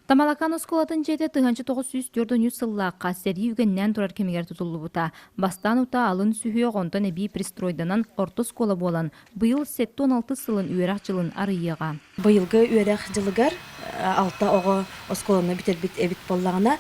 Тамалакаан оскуолатын дьиэтэ 1943 сыллаахха сэрии үгэннээн турар кэмигэр тутуллубута. Бастаан утаа алын сүһүөх, онтон эбии пристройданан орто оскуола буолан, быйыл 76 сылын үөрэх дьылын арыйыаҕа. Быйылгы үөрэх дьылыгар алта оҕо оскуоланы бүтэрбит эбит буоллаҕына,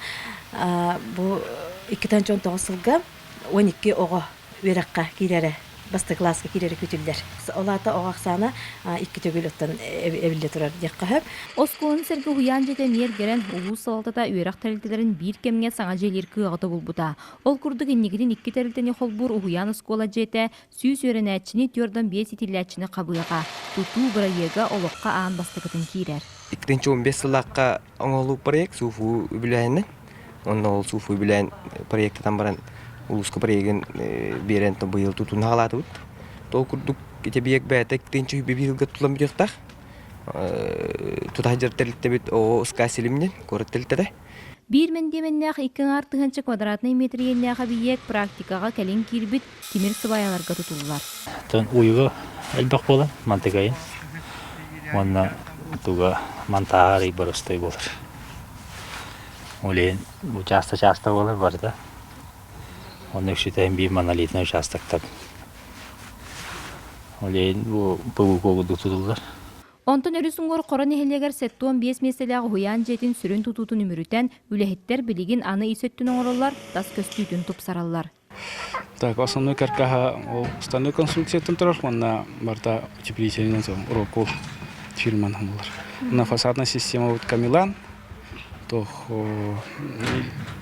бу 2019 сылга 12 оҕо үөрэххэ киирэрэ, бастакы кылааска киирэрэ күүтүллэр. Ол аата оҕо ахсаана икки төгүл оттон эбиллэ турар диэххэ сөп. Оскуоланы сэргэ уһуйаан дьиэтэ эмиэ эргэрэн, улуус салалтата үөрэх тэрилтэлэрин биир кэмҥэ саҥа дьиэлиир кыаҕы тобулбута. Ол курдук инникитин икки тэрилтэни холбуур уһуйаан оскуола дьиэтэ 100 үөрэнээччини, 45 итиллээччини хабыаҕа. Тутуу бырайыага олоххо аан бастакытын киирэр. 2015 сыллаахха оҥоһуллубут проект СУФУ үбүлээһинэ. Онно ол СУФУ үбүлээн проектатан баран улууска проегын биэрэн быйыл тутууну хаалаатыбыт. Ол курдук ити объект бэйэтэ 2001 сылга тутуллан бүтүөхтээх. Тута сылдьар тэрилтэбит ООО СК Силимнин куорат тэрилтэтэ. Биир мэндиэмэннээх икки аҥаар тыһыынча квадратнай метр иэннээх эбийиэк практикаҕа кэлин киирбит тимир сыбаайаларга тутуллар. Оттон уйуга элбэх буолан мантыкайын уонна туга мантааҕар ый боростой буолар. Ол иһин учаастак-чааста буолар барыта. Онно үксүтэ биир монолитнай участоктар. Ол иһин бу ПВК курдук тутуллар. Онтон өрүс уҥуор Хоро нэһилиэгэр 75 миэстэлээх уһуйаан дьиэтин сүрүн тутуутун үмүрүтэн, үлэһиттэр билигин аны ис өттүн оҥороллор, тас көстүүтүн тупсараллар. Так, основной каркаһа ол стальной конструкцияттан турар уонна барыта утеплителинэн рокволл фирманан булар. На фасадная система вот Камилан, то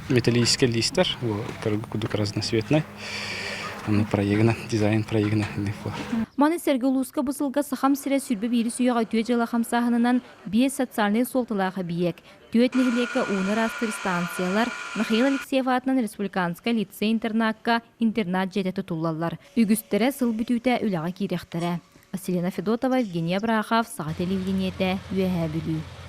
металлический листер, курдук разноцветный. Аны проегына, дизайн проегына Маны сэргэ улууска бу сылга Сахам сирэ сүрбэ биирис үйэҕэ үтүө дьыала хамсааһынынан биэс социальнай суолталаах эбийиэк, түөрт нэһилиэккэ ууну ыраастыыр станциялар, Михаил Алексеев аатынан республиканскай лицей-интернакка интернат дьиэтэ тутуллаллар. Үгүстэрэ сыл бүтүүтэ үлэҕэ киириэхтэрэ. Василина Федотова, Евгения Абрахов, Саха телевидениетэ, Үөһээ Бүлүү.